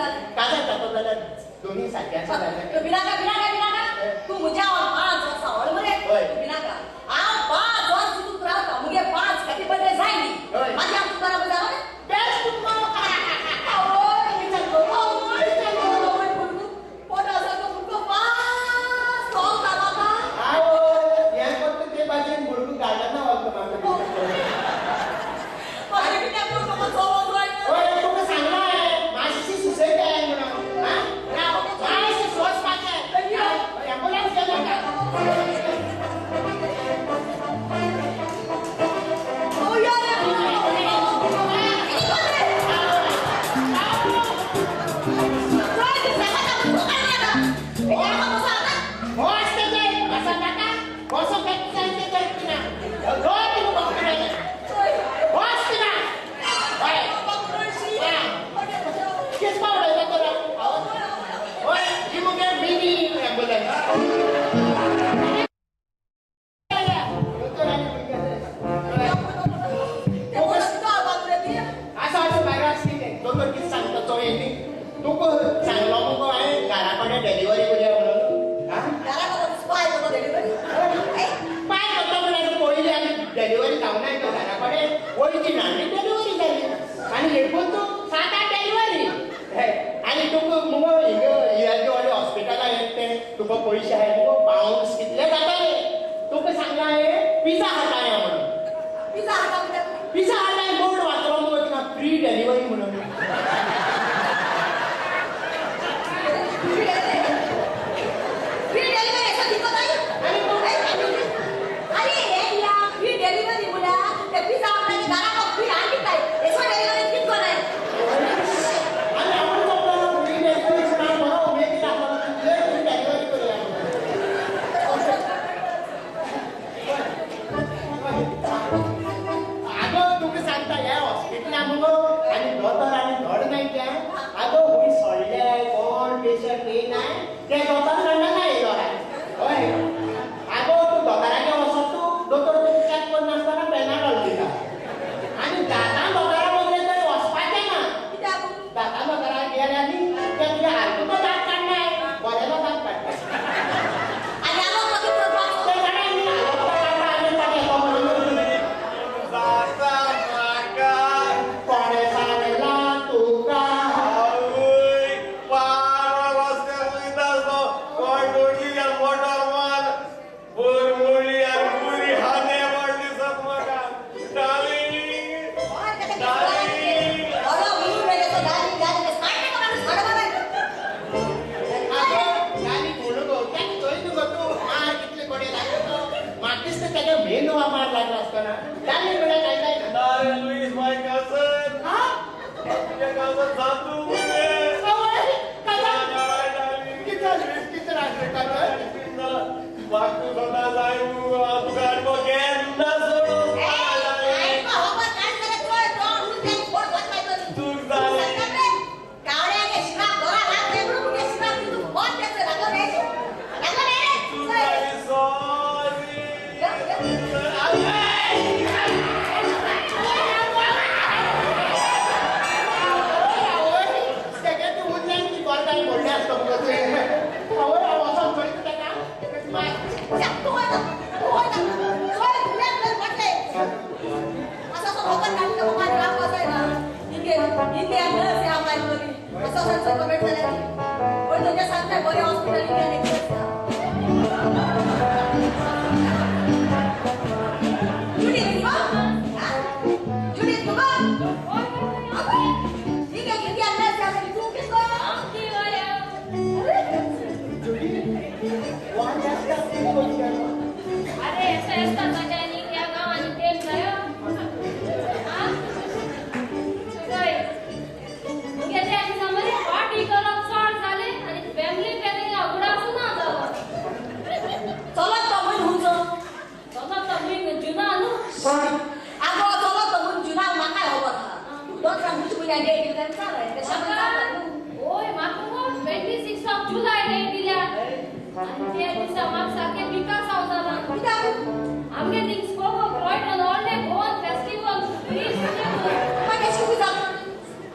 जालें? काजार जातो जाल्यार दोन्ही सारखे आसा जाल्यार तूं भिनाका भिनाका भिनाका. तूं म्हज्या 5 वर्सां व्हड मरे. तूं भिनाका. हांव 5 वर्स तूं रावता मुगे 5 हॅपी बर्थडे जाय न्ही. मागीर हांव तुका बरोबर जालो बेस्ट. तुका पयशे आहाय मुगो पावंस कितले जाताले तुका सांगला हांवें पिझ्झा हाडटा म्हणून. पिझ्झा हाडटा पिझ्झा हाडटा बोर्ड वाचलो मुगो थिंगा फ्री डिलिव्हरी म्हणून. फ्री डिलिव्हरी असं दिसत नाही. अरे हे या फ्री डिलिव्हरी म्हळ्यार ते पिझ्झा आपल्याला घराक फ्री हाडली काय एसो डिलिव्हरी कितको नाही.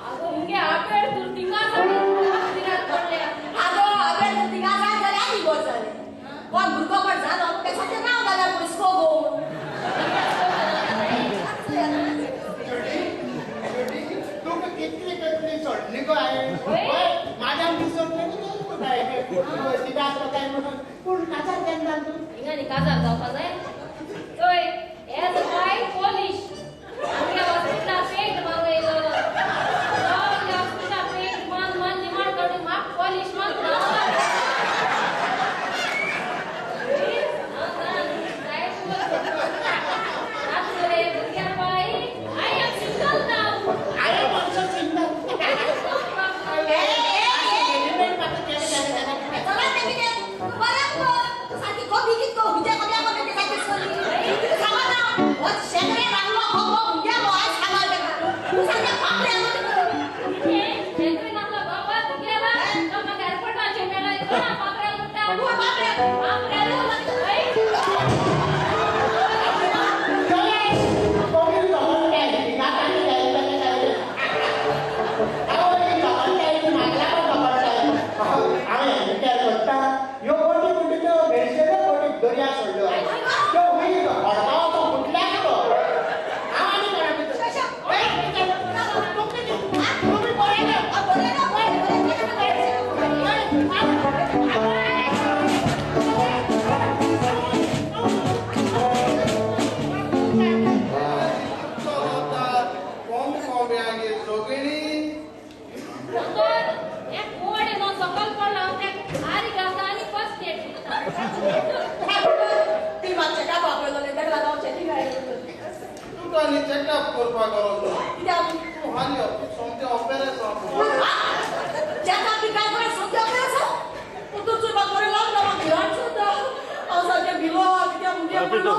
अगो मुगे आपेड तुर्तिका. गो हांवें. हय, म्हाज्यान विसरलें वेवस्थीत आसलो काय म्हणून. पूण काजार केन्ना जालें तूं? हिंगा न्ही काजार जावपा जाय. चोय, एज अ वायट पॉलीश आमगे हॉस्पिटलार पेंट मारून येयलो. सगळे हॉस्पिटलार पेंट मारून मारून निमाण काडून म्हाका पॉलीश मारून I am single now. I am also single. चला ते कितें बरें गो तूं सारकी कॉपी कित गो हुंज्या कॉपी आमकां ते सारकी सोली तुका सांगना हो शेंकरे लागलो हो हो हुंज्या हो आयज सांगल ताका तूं सारकें फापडें आसा तुका. शेंकरे नासलो बाबा तुगेला तो म्हाका एअरपोर्टाचेर मेळ्ळो. कोणा बापऱ्याल म्हणटा? तूं बापऱ्याल. बापऱ्याल. दर्या सोडलो त्यो वयर हडकावचो कुठल्याक तो हांव आनी कोणा तुमी बरें. कोंब कोंब्यांगेर सगळीं. दोतोर, हे कोड न्हू सकयल पडलो हांव त्या आरी घालता आनी फर्स्ट एड दिता. ती मात चेकअप आपयलो ताका लागून हांव चॅकिंग आयलो. तुका न्ही चॅकअप करपाक गरज ना. कित्याक? तूं हाल यो, तूं सोमतें ऑपेरेशन. चॅकअप बी काय बरें सोमतें ऑपरेशन. तूं चोय म्हाका बरें लागना, म्हाका भिरांत सुद्दां. हांव सारकें भिलो कित्याक मुगे पडलो.